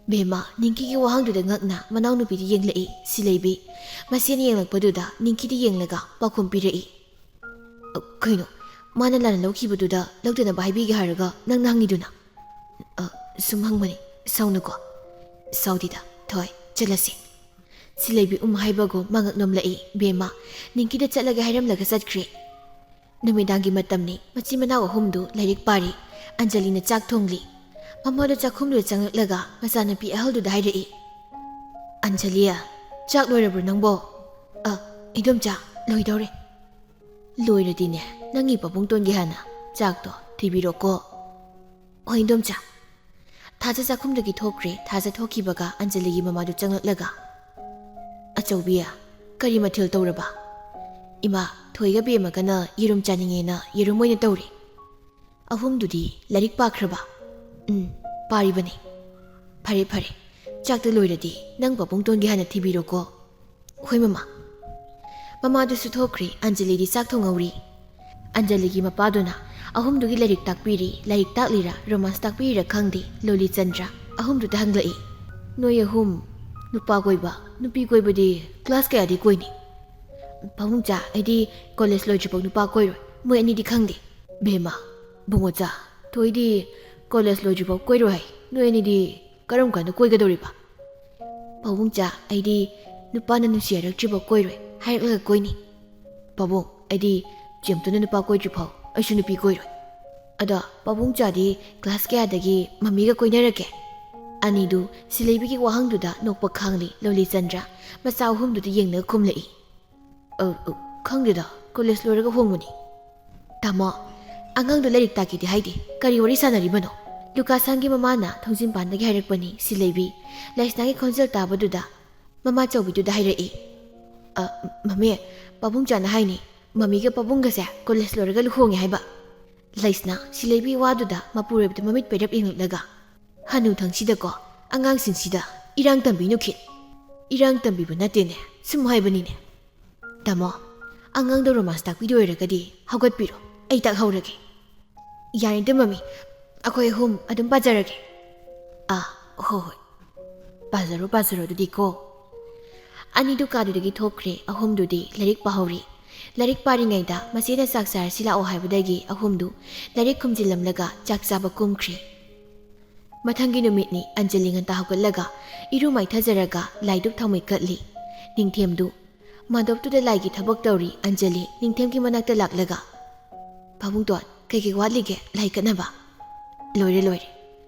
ꯕꯦꯝꯃ, ꯅꯤꯡꯀꯤꯒꯤ ꯋꯥꯍꯪꯗꯨꯗ ꯉꯛꯅ ꯃꯅꯥꯎꯅꯨꯄꯤꯗ ꯌꯦꯡꯂꯛꯏ ꯁꯤꯂꯩꯕꯤ꯫ ꯃꯁꯦꯟ ꯌꯦꯡꯂꯛꯄꯗꯨꯗ ꯅꯤꯡꯀꯤꯗ ꯌꯦꯡꯂꯒ ꯄꯥꯎꯈꯨꯝ ꯄꯤꯔꯛꯏ, "ꯑ, ꯀꯩꯅꯣ? ꯃꯥꯅ ꯂꯥꯟꯅ ꯂꯧꯈꯤꯕꯗꯨꯗ ꯂꯧꯗꯅꯕ ꯍꯥꯏꯕꯤꯒꯦ ꯍꯥꯏꯔꯒ ꯅꯪꯅ ꯍꯪꯉꯤꯗꯨꯅ?" "ꯑ, ꯁꯨꯝ ꯍꯪꯕꯅꯤ, ꯁꯥꯎꯅꯨꯀꯣ꯫" "ꯁꯥꯎꯗꯦꯗ, ꯊꯣꯏ, ꯆꯠꯂꯁꯤ꯫" ꯁꯤꯂꯩꯕꯤ ꯎꯝ ꯍꯥꯏꯕꯒꯨꯝ ꯃꯉꯛ ꯅꯣꯝꯂꯛꯏ꯫ ꯕꯦꯝꯃ, ꯅꯤꯡꯀꯤꯗ ꯆꯠꯂꯒꯦ ꯍꯥꯏꯔꯝꯂꯒ ꯆꯠꯈ꯭ꯔꯦ꯫ ꯅꯨꯃꯤꯗꯥꯡꯒꯤ ꯃꯇꯝꯅꯤ꯫ ꯃꯆꯤꯟ ꯃꯅꯥꯎ ꯑꯍꯨꯝꯗꯨ ꯂꯥꯏꯔꯤꯛ ꯄꯥꯔꯤ꯫ ꯑꯟꯖꯂꯤꯅ ꯆꯥꯛ ꯊꯣꯡꯂꯤ꯫ ꯃꯃꯥꯗꯨ ꯆꯥꯛꯈꯨꯝꯗꯨꯗ ꯆꯪꯂꯛꯂꯒ ꯃꯆꯥꯅꯨꯄꯤ ꯑꯍꯜꯗꯨꯗ ꯍꯥꯏꯔꯛꯏ, "ꯑꯟꯖꯂꯤ, ꯆꯥꯛ ꯂꯣꯏꯔꯕ꯭ꯔꯣ ꯅꯪꯕꯣ?" "ꯑ, ꯏꯗꯣꯝꯆꯥ, ꯂꯣꯏꯗꯧꯔꯦ꯫" "ꯂꯣꯏꯔꯗꯤꯅꯦ, ꯅꯪꯒꯤ ꯄꯥꯕꯨꯡꯇꯣꯟꯒꯤ ꯍꯥꯟꯅ ꯆꯥꯛꯇꯣ ꯊꯤꯕꯤꯔꯣꯀꯣ꯫" "ꯍꯣꯏ, ꯏꯗꯣꯝꯆꯥ꯫" ꯊꯥꯖ ꯆꯥꯛꯈꯨꯝꯗꯒꯤ ꯊꯣꯛꯈ꯭ꯔꯦ꯫ ꯊꯥꯖ ꯊꯣꯛꯈꯤꯕꯒ ꯑꯟꯖꯂꯤꯒꯤ ꯃꯃꯥꯗꯨ ꯆꯪꯂꯛꯂꯒ, "ꯑꯆꯧꯕꯤ, ꯀꯔꯤ ꯃꯊꯦꯜ ꯇꯧꯔꯕ?" "ꯏꯃꯥ, ꯊꯣꯏꯒ ꯕꯦꯝꯃꯒꯅ ꯌꯦꯔꯨꯝ ꯆꯥꯅꯤꯡꯉꯦꯅ ꯌꯦꯔꯨꯝ ꯑꯣꯏꯅ ꯇꯧꯔꯦ꯫" "ꯑꯍꯨꯝꯗꯨꯗꯤ ꯂꯥꯏꯔꯤꯛ ꯄꯥꯈ꯭ꯔꯕ?" "ꯎꯝ, ꯄꯥꯔꯤꯕꯅꯤ꯫" "ꯐꯔꯦ, ꯐꯔꯦ꯫ ꯆꯥꯛꯇ ꯂꯣꯏꯔꯗꯤ ꯅꯪ ꯄꯥꯕꯨꯡꯇꯣꯟꯒꯤ ꯍꯥꯟꯅ ꯊꯤꯕꯤꯔꯣꯀꯣ꯫" "ꯍꯣꯏ, ꯃꯃꯥ꯫" ꯃꯃꯥꯗꯨꯁꯨ ꯊꯣꯛꯈ꯭ꯔꯦ꯫ ꯑꯟꯖꯂꯤꯗꯤ ꯆꯥꯛ ꯊꯣꯡꯍꯧꯔꯤ꯫ ꯑꯟꯖꯂꯤꯒꯤ ꯃꯄꯥꯗꯨꯅ ꯑꯍꯨꯝꯗꯨꯒꯤ ꯂꯥꯏꯔꯤꯛ ꯇꯥꯛꯄꯤꯔꯤ꯫ ꯂꯥꯏꯔꯤꯛ ꯇꯥꯛꯂꯤꯔꯥ, ꯔꯣꯃꯥꯟꯁ ꯇꯥꯛꯄꯤꯔꯤꯔꯥ ꯈꯪꯗꯦ, ꯂꯣꯂꯤꯆꯟꯗ꯭ꯔ ꯑꯍꯨꯝꯗꯨꯗ ꯍꯪꯂꯛꯏ, "ꯅꯣꯏ ꯑꯍꯨꯝ ꯅꯨꯄꯥ ꯀꯣꯏꯕ, ꯅꯨꯄꯤ ꯀꯣꯏꯕꯗꯤ ꯀ꯭ꯂꯥꯁ ꯀꯌꯥꯗꯤ ꯀꯣꯏꯅꯤ? ꯄꯥꯕꯨꯡꯆꯥ, ꯑꯩꯗꯤ ꯀꯣꯂꯦꯖ ꯂꯣꯏꯗ꯭ꯔꯤꯐꯥꯎ ꯅꯨꯄꯥ ꯀꯣꯏꯔꯣꯏ, ꯃꯣꯏ ꯑꯅꯤꯗꯤ ꯈꯪꯗꯦ꯫ ꯕꯦꯝꯃ, ꯕꯨꯡꯉꯣꯆꯥ, ꯊꯣꯏꯗꯤ ꯀꯣꯂꯦꯖ ꯂꯣꯏꯗ꯭ꯔꯤꯐꯥꯎ ꯀꯣꯏꯔꯣꯏ ꯍꯥꯏ, ꯅꯣꯏ ꯑꯅꯤꯗꯤ ꯀꯔꯝ ꯀꯥꯟꯗ ꯀꯣꯏꯒꯗꯧꯔꯤꯕ? ꯄꯥꯕꯨꯡꯆꯥ, ꯑꯩꯗꯤ ꯅꯨꯄꯥꯅ ꯅꯨꯡꯁꯤ ꯍꯥꯏꯔꯛꯇ꯭ꯔꯤꯐꯥꯎ ꯀꯣꯏꯔꯣꯏ, ꯍꯥꯏꯔꯛꯂꯒ ꯀꯣꯏꯅꯤ꯫ ꯄꯥꯕꯨꯡ, ꯑꯩꯗꯤ ꯆꯦꯝꯇꯨꯅ ꯅꯨꯄꯥ ꯀꯣꯏꯗ꯭ꯔꯤꯐꯥꯎ ꯑꯩꯁꯨ ꯅꯨꯄꯤ ꯀꯣꯏꯔꯣꯏ꯫ ꯑꯗꯣ ꯄꯥꯕꯨꯡꯆꯥꯗꯤ ꯀ꯭ꯂꯥꯁ ꯀꯌꯥꯗꯒꯤ ꯃꯃꯤꯒ ꯀꯣꯏꯅꯔꯛꯀꯦ? ꯑꯅꯤꯗꯨ ꯁꯤꯂꯩꯕꯤꯒꯤ ꯋꯥꯍꯪꯗꯨꯗ ꯅꯣꯛꯄ ꯈꯥꯡꯂꯤ ꯂꯣꯂꯤꯆꯟꯗ꯭ꯔ ꯃꯆꯥ ꯑꯍꯨꯝꯗꯨꯗ ꯌꯦꯡꯂꯒ ꯈꯨꯝꯂꯛꯏ꯫ "ꯑ, ꯑ, ꯈꯪꯗꯦꯗ, ꯀꯣꯂꯦꯖ ꯂꯣꯏꯔꯒ ꯍꯣꯡꯕꯅꯤ꯫" "ꯇꯥꯃꯣ, ꯑꯉꯥꯡꯗꯣ ꯂꯥꯏꯔꯤꯛ ꯇꯥꯛꯀꯦꯗꯤ ꯍꯥꯏꯗꯦ, ꯀꯔꯤ ꯋꯥꯔꯤ ꯁꯥꯟꯅꯔꯤꯕꯅꯣ?" ꯂꯨꯀꯥꯁꯪꯒꯤ ꯃꯃꯥꯅ ꯊꯣꯡꯖꯤꯟ ꯄꯥꯟꯗꯒꯤ ꯍꯥꯏꯔꯛꯄꯅꯤ ꯁꯤꯂꯩꯕꯤ꯫ ꯂꯩꯁꯅꯥꯒꯤ ꯈꯣꯟꯖꯦꯜ ꯇꯥꯕꯗꯨꯗ ꯃꯃꯥ ꯆꯧꯕꯤꯗꯨꯗ ꯍꯥꯏꯔꯛꯏ꯫ "ꯑ, ꯃꯃꯤ, ꯄꯥꯕꯨꯡꯆꯥꯅ ꯍꯥꯏꯅꯤ, ꯃꯃꯤꯒ ꯄꯥꯕꯨꯡꯒꯁꯦ ꯀꯣꯂꯦꯖ ꯂꯣꯏꯔꯒ ꯂꯨꯍꯣꯡꯉꯦ ꯍꯥꯏꯕ꯫" ꯂꯩꯁꯅꯥ ꯁꯤꯂꯩꯕꯤ ꯋꯥꯗꯨꯗ ꯃꯄꯨꯔꯣꯏꯕꯗ ꯃꯃꯤꯠ ꯄꯩꯔꯞ ꯌꯦꯡꯂꯛꯂꯒ, "ꯍꯅꯨꯊꯪꯁꯤꯗꯀꯣ ꯑꯉꯥꯡꯁꯤꯡꯁꯤꯗ ꯏꯔꯥꯡ ꯇꯝꯕꯤꯅꯨ ꯈꯤꯠ꯫" "ꯏꯔꯥꯡ ꯇꯝꯕꯤꯕ ꯅꯠꯇꯦꯅꯦ, ꯁꯨꯝ ꯍꯥꯏꯕꯅꯤꯅꯦ꯫" "ꯇꯥꯃꯣ, ꯑꯉꯥꯡꯗꯣ ꯔꯣꯃꯥꯟꯁ ꯇꯥꯛꯄꯤꯗꯣꯏ ꯑꯣꯏꯔꯒꯗꯤ ꯍꯧꯒꯠꯄꯤꯔꯣ, ꯑꯩ ꯇꯥꯛꯍꯧꯔꯒꯦ꯫" "ꯌꯥꯔꯦꯗ ꯃꯃꯤ, ꯑꯩꯈꯣꯏ ꯑꯍꯨꯝ ꯑꯗꯨꯝ ꯄꯥꯖꯔꯒꯦ꯫" "ꯑꯥ, ꯍꯣ ꯍꯣꯏ, ꯄꯥꯖꯔꯣ ꯄꯥꯖꯔꯣ ꯑꯗꯨꯗꯤꯀꯣ꯫" ꯑꯅꯤꯗꯨ ꯀꯥꯗꯨꯗꯒꯤ ꯊꯣꯛꯈ꯭ꯔꯦ, ꯑꯍꯨꯝꯗꯨꯗꯤ ꯂꯥꯏꯔꯤꯛ ꯄꯥꯍꯧꯔꯤ꯫ ꯂꯥꯏꯔꯤꯛ ꯄꯥꯔꯤꯉꯩꯗ ꯃꯆꯦꯅ "ꯆꯥꯛ ꯆꯥꯔꯁꯤ ꯂꯥꯛꯑꯣ" ꯍꯥꯏꯕꯗꯒꯤ ꯑꯍꯨꯝꯗꯨ ꯂꯥꯏꯔꯤꯛ ꯈꯨꯝꯖꯤꯜꯂꯝꯂꯒ ꯆꯥꯛ ꯆꯥꯕ ꯀꯨꯝꯈ꯭ꯔꯦ꯫ ꯃꯊꯪꯒꯤ ꯅꯨꯃꯤꯠꯅꯤ꯫ ꯑꯟꯖꯂꯤ ꯉꯟꯇꯥ ꯍꯧꯒꯠꯂꯒ ꯏꯔꯨ ꯃꯥꯏꯊꯖꯔꯒ ꯂꯥꯏꯗꯨꯛ ꯊꯥꯎꯃꯩ ꯀꯠꯂꯤ꯫ ꯅꯤꯡꯊꯦꯝꯗꯨ ꯃꯥꯗꯣꯞꯇꯨꯗ ꯂꯥꯏꯒꯤ ꯊꯕꯛ ꯇꯧꯔꯤ꯫ ꯑꯟꯖꯂꯤ ꯅꯤꯡꯊꯦꯝꯒꯤ ꯃꯅꯥꯛꯇ ꯂꯥꯛꯂꯒ, "ꯄꯥꯕꯨꯡꯇꯣꯟ, ꯀꯩꯀꯩ ꯋꯥꯠꯂꯤꯒꯦ ꯂꯥꯏ ꯀꯠꯅꯕ?" "ꯂꯣꯏꯔꯦ, ꯂꯣꯏꯔꯦ꯫"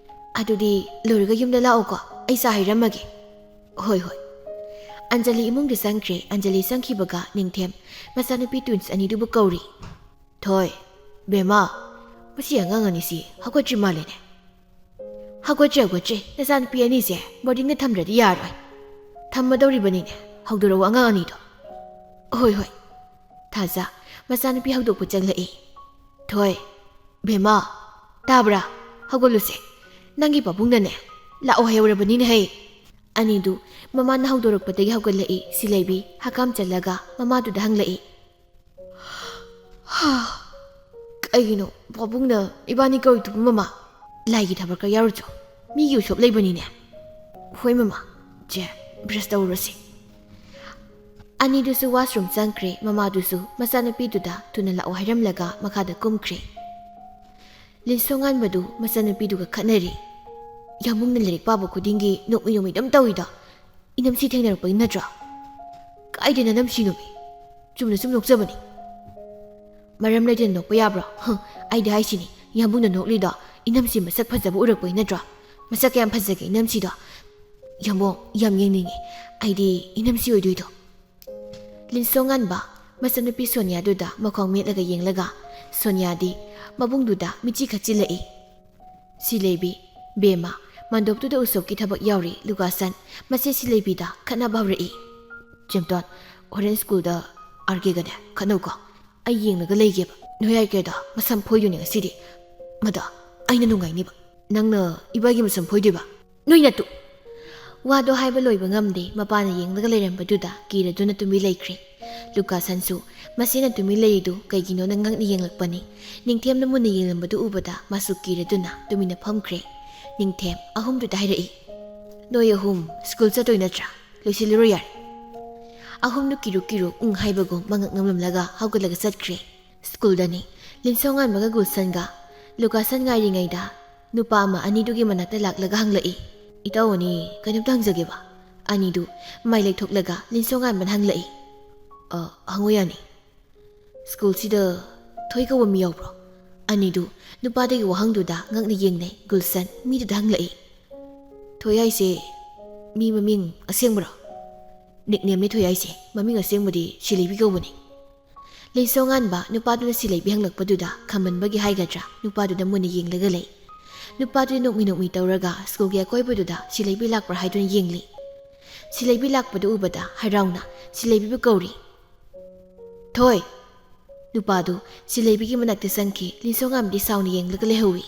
"ꯑꯗꯨꯗꯤ ꯂꯣꯏꯔꯒ ꯌꯨꯝꯗ ꯂꯥꯛꯑꯣꯀꯣ, ꯑꯩ ꯆꯥ ꯍꯩꯔꯝꯃꯒꯦ꯫" "ꯍꯣꯏ, ꯍꯣꯏ꯫" ꯑꯟꯖꯂꯤ ꯏꯃꯨꯡꯗ ꯆꯪꯈ꯭ꯔꯦ꯫ ꯑꯟꯖꯂꯤ ꯆꯪꯈꯤꯕꯒ ꯅꯤꯡꯊꯦꯝ ꯃꯆꯥꯅꯨꯄꯤ ꯇ꯭ꯋꯤꯟꯁ ꯑꯅꯤꯗꯨꯕꯨ ꯀꯧꯔꯤ꯫ "ꯊꯣꯏ, ꯕꯦꯝꯃ, ꯃꯁꯤ ꯑꯉꯥꯡ ꯑꯅꯤꯁꯤ ꯍꯧꯒꯠꯇ꯭ꯔꯤ ꯃꯥꯜꯂꯦꯅꯦ꯫" "ꯍꯧꯒꯠꯇ꯭ꯔꯤ, ꯍꯧꯒꯠꯇ꯭ꯔꯤ꯫ ꯅꯆꯥꯅꯨꯄꯤ ꯑꯅꯤꯁꯦ ꯕꯣꯔꯗꯤꯡꯗ ꯊꯝꯗ꯭ꯔꯗꯤ ꯌꯥꯔꯣꯏ꯫" "ꯊꯝꯃꯗꯧꯔꯤꯕꯅꯤꯅꯦ꯫ ꯍꯧꯗꯣꯔꯛꯎ ꯑꯉꯥꯡ ꯑꯅꯤꯗꯣ꯫" "ꯍꯣꯏ, ꯍꯣꯏ꯫" ꯊꯥꯖ ꯃꯆꯥꯅꯨꯄꯤ ꯍꯧꯗꯣꯛꯄ ꯆꯪꯂꯛꯏ꯫ "ꯊꯣꯏ, ꯕꯦꯝꯃ, ꯇꯥꯕ꯭ꯔꯥ? ꯍꯧꯒꯠꯂꯨꯁꯦ꯫ ꯅꯪꯒꯤ ꯄꯥꯕꯨꯡꯅꯅꯦ ꯂꯥꯛꯑꯣ ꯍꯥꯏꯍꯧꯔꯕꯅꯤꯅꯦ ꯍꯩ꯫" ꯑꯅꯤꯗꯨ ꯃꯃꯥꯅ ꯍꯧꯗꯣꯔꯛꯄꯗꯒꯤ ꯍꯧꯒꯠꯂꯛꯏ꯫ ꯁꯤꯂꯩꯕꯤ ꯍꯀꯥꯝ ꯆꯜꯂꯒ ꯃꯃꯥꯗꯨꯗ ꯍꯪꯂꯛꯏ꯫ "ꯍꯥ, ꯀꯩꯒꯤꯅꯣ ꯄꯥꯕꯨꯡꯅ ꯏꯕꯥꯅꯤ ꯀꯧꯔꯤꯗꯨꯕꯨ, ꯃꯃꯥ?" "ꯂꯥꯏꯒꯤ ꯊꯕꯛꯀ ꯌꯥꯎꯔꯨꯆꯣ, ꯃꯤꯒꯤ ꯎꯁꯣꯞ ꯂꯩꯕꯅꯤꯅꯦ꯫" "ꯍꯣꯏ ꯃꯃꯥ, ꯆꯦ, ꯕ꯭ꯔꯁ ꯇꯧꯔꯨꯔꯁꯤ꯫ ꯑꯅꯤꯗꯨꯁꯨ ꯋꯥꯁꯔꯨꯝ ꯆꯪꯈ꯭ꯔꯦ꯫ ꯃꯃꯥꯗꯨꯁꯨ ꯃꯆꯥꯅꯨꯄꯤꯗꯨꯗ ꯊꯨꯅ ꯂꯥꯛꯑꯣ ꯍꯥꯏꯔꯝꯂꯒ ꯃꯈꯥꯗ ꯀꯨꯝꯈ꯭ꯔꯦ꯫ ꯂꯤꯟꯁꯣꯉꯥꯟꯕꯗꯨ ꯃꯆꯥꯅꯨꯄꯤꯗꯨꯒ ꯈꯠꯅꯔꯤ꯫ "ꯌꯥꯝꯕꯨꯡꯅ ꯂꯥꯏꯔꯤꯛ ꯄꯥꯕ ꯈꯨꯗꯤꯡꯒꯤ ꯅꯣꯛꯃꯤ ꯅꯣꯛꯃꯤ ꯑꯗꯨꯝ ꯇꯧꯏꯗꯣ, ꯏꯅꯝꯁꯤ ꯊꯦꯡꯅꯔꯛꯄꯒꯤ ꯅꯠꯇ꯭ꯔꯣ?" "ꯀꯥꯏꯗ ꯅꯅꯝꯁꯤꯅꯣꯃꯤ? ꯆꯨꯝꯅ ꯁꯨꯝ ꯅꯣꯛꯆꯕꯅꯤ꯫ ꯃꯔꯝ ꯂꯩꯇꯅ ꯅꯣꯛꯄ ꯌꯥꯕ꯭ꯔꯣ? ꯍ, ꯑꯩꯗꯤ ꯍꯥꯏꯁꯤꯅꯤ, ꯌꯥꯝꯕꯨꯡꯅ ꯅꯣꯛꯂꯤꯗꯣ ꯏꯅꯝꯁꯤ ꯃꯁꯛ ꯐꯖꯕ ꯎꯔꯛꯄꯒꯤ ꯅꯠꯇ꯭ꯔꯣ? ꯃꯁꯛ ꯀꯌꯥꯝ ꯐꯖꯒꯦ ꯏꯅꯝꯁꯤꯗꯣ? ꯌꯥꯝꯕꯨꯡ, ꯌꯥꯝ ꯌꯦꯡꯅꯤꯡꯉꯤ꯫ ꯑꯩꯗꯤ ꯏꯅꯝꯁꯤ ꯑꯣꯏꯗꯣꯏꯗꯣ꯫" ꯂꯤꯟꯁꯣꯉꯥꯟꯕ ꯃꯆꯟꯅꯨꯄꯤ ꯁꯣꯅꯤꯌꯥꯗꯨꯗ ꯃꯈꯣꯡ ꯃꯦꯠꯂꯒ ꯌꯦꯡꯂꯒ, ꯁꯣꯅꯤꯌꯥꯗꯤ ꯃꯕꯨꯡꯗꯨꯗ ꯃꯤꯠꯆꯤ ꯈꯠꯆꯤꯜꯂꯛꯏ꯫ ꯁꯤꯂꯩꯕꯤ, "ꯕꯦꯝꯃ, ꯃꯟꯗꯣꯞꯇꯨꯗ ꯎꯁꯣꯞꯀꯤ ꯊꯕꯛ ꯌꯥꯎꯔꯤ, ꯂꯨꯀꯥꯁꯟ꯫ ꯃꯁꯤ ꯁꯤꯂꯩꯕꯤꯗ ꯈꯠꯅꯕ ꯍꯧꯔꯛꯏ꯫ ꯆꯦꯝꯇꯣꯟ, ꯍꯣꯔꯦꯟ ꯁ꯭ꯀꯨꯜꯗ ꯑꯥꯔ ꯀꯦꯒꯅꯦ ꯈꯠꯅꯧꯀꯣ꯫ ꯑꯩ ꯌꯦꯡꯂꯒ ꯂꯩꯒꯦꯕ꯫ ꯅꯣꯏ ꯑꯥꯔ ꯀꯦꯗꯣ ꯃꯁꯝ ꯐꯣꯏꯗꯣꯏꯅꯦ ꯉꯁꯤꯗꯤ꯫ ꯃꯗꯣ ꯑꯩꯅ ꯅꯨꯡꯉꯥꯏꯅꯤꯕ꯫ ꯅꯪꯅ ꯏꯕꯥꯏꯒꯤ ꯃꯁꯝ ꯐꯣꯏꯗꯣꯏꯕ?" "ꯅꯣꯏ ꯅꯇꯨ!" ꯋꯥꯗꯣ ꯍꯥꯏꯕ ꯂꯣꯏꯕ ꯉꯝꯗꯦ꯫ ꯃꯄꯥꯅ ꯌꯦꯡꯂꯒ ꯂꯩꯔꯝꯕꯗꯨꯗ ꯀꯤꯔꯗꯨꯅ ꯇꯨꯃꯤꯟ ꯂꯩꯈ꯭ꯔꯦ꯫ ꯂꯨꯀꯥꯁꯟꯁꯨ ꯃꯁꯤꯅ ꯇꯨꯃꯤꯟ ꯂꯩꯔꯤꯗꯨ ꯀꯩꯒꯤꯅꯣꯅ ꯉꯛꯅ ꯌꯦꯡꯂꯛꯄꯅꯤ꯫ ꯅꯤꯡꯊꯦꯝꯅ ꯃꯨꯟꯅ ꯌꯦꯡꯂꯝꯕꯗꯨ ꯎꯕꯗ ꯃꯥꯁꯨ ꯀꯤꯔꯗꯨꯅ ꯇꯨꯃꯤꯟꯅ ꯐꯝꯈ꯭ꯔꯦ꯫ ꯅꯤꯡꯊꯦꯝ ꯑꯍꯨꯝꯗꯨꯗ ꯍꯥꯏꯔꯛꯏ, "ꯅꯣꯏ ꯑꯍꯨꯝ ꯁ꯭ꯀꯨꯜ ꯆꯠꯇꯣꯏ ꯅꯠꯇ꯭ꯔꯥ? ꯂꯣꯏꯁꯤꯜꯂꯨꯔꯣ ꯌꯥꯔꯦ꯫" ꯑꯍꯨꯝꯗꯨ ꯀꯤꯔꯨꯛ ꯀꯤꯔꯨꯛ ꯎꯪ ꯍꯥꯏꯕꯒꯨꯝ ꯃꯉꯛ ꯅꯝꯂꯝꯂꯒ ꯍꯧꯒꯠꯂꯒ ꯆꯠꯈ꯭ꯔꯦ꯫ ꯁ꯭ꯀꯨꯜꯗꯅꯤ꯫ ꯂꯤꯟꯁꯣꯉꯥꯟꯕꯒ ꯒꯨꯜꯁꯟꯒ ꯂꯨꯀꯥꯁꯟ ꯉꯥꯏꯔꯤꯉꯩꯗ ꯅꯨꯄꯥ ꯑꯃ ꯑꯅꯤꯗꯨꯒꯤ ꯃꯅꯥꯛꯇ ꯂꯥꯛꯂꯒ ꯍꯪꯂꯛꯏ, "ꯏꯇꯥꯎ ꯑꯅꯤ, ꯀꯩꯅꯣꯝꯇ ꯍꯪꯖꯒꯦꯕ?" ꯑꯅꯤꯗꯨ ꯃꯥꯏ ꯂꯩꯊꯣꯛꯂꯒ ꯂꯤꯟꯁꯣꯉꯥꯟꯕꯅ ꯍꯪꯂꯛꯏ꯫ "ꯑ, ꯍꯪꯉꯨ ꯌꯥꯅꯤ꯫ ꯁ꯭ꯀꯨꯜꯁꯤꯗ ꯊꯣꯏ ꯀꯧꯕ ꯃꯤ ꯌꯥꯎꯕ꯭ꯔꯣ?" ꯑꯅꯤꯗꯨ ꯅꯨꯄꯥꯗꯨꯒꯤ ꯋꯥꯍꯪꯗꯨꯗ ꯉꯛꯅ ꯌꯦꯡꯅꯩ꯫ ꯒꯨꯜꯁꯟ ꯃꯤꯗꯨꯗ ꯍꯪꯂꯛꯏ, "ꯊꯣꯏ ꯍꯥꯏꯁꯦ ꯃꯤ ꯃꯃꯤꯡ ꯑꯁꯦꯡꯕꯔꯣ?" "ꯅꯤꯛꯅꯦꯝꯅꯤ ꯊꯣꯏ ꯍꯥꯏꯁꯦ, ꯃꯃꯤꯡ ꯑꯁꯦꯡꯕꯗꯤ ꯁꯤꯂꯩꯕꯤ ꯀꯧꯕꯅꯤ꯫" ꯂꯤꯟꯁꯣꯉꯥꯟꯕ ꯅꯨꯄꯥꯗꯨꯅ ꯁꯤꯂꯩꯕꯤ ꯍꯪꯂꯛꯄꯗꯨꯗ ꯈꯝꯕꯟꯕꯒꯤ ꯍꯥꯏꯒꯗ꯭ꯔꯥ, ꯅꯨꯄꯥꯗꯨꯗ ꯃꯨꯟꯅ ꯌꯦꯡꯂꯒ ꯂꯩ꯫ ꯅꯨꯄꯥꯗꯨ ꯅꯣꯛꯃꯤ ꯅꯣꯛꯃꯤ ꯇꯧꯔꯒ ꯁ꯭ꯀꯨꯜꯒꯤ ꯑꯀꯣꯏꯕꯗꯨꯗ ꯁꯤꯂꯩꯕꯤ ꯂꯥꯛꯄ꯭ꯔꯥ ꯍꯥꯏꯗꯨꯅ ꯌꯦꯡꯂꯤ꯫ ꯁꯤꯂꯩꯕꯤ ꯂꯥꯛꯄꯗꯨ ꯎꯕꯗ ꯍꯔꯥꯎꯅ ꯁꯤꯂꯩꯕꯤꯕꯨ ꯀꯧꯔꯤ꯫ "ꯊꯣꯏ!" ꯅꯨꯄꯥꯗꯨ ꯁꯤꯂꯩꯕꯤꯒꯤ ꯃꯅꯥꯛꯇ ꯆꯪꯈꯤ꯫ ꯂꯤꯟꯁꯣꯉꯥꯟꯕꯗꯤ ꯁꯥꯎꯅ ꯌꯦꯡꯂꯒ ꯂꯩꯍꯧꯏ꯫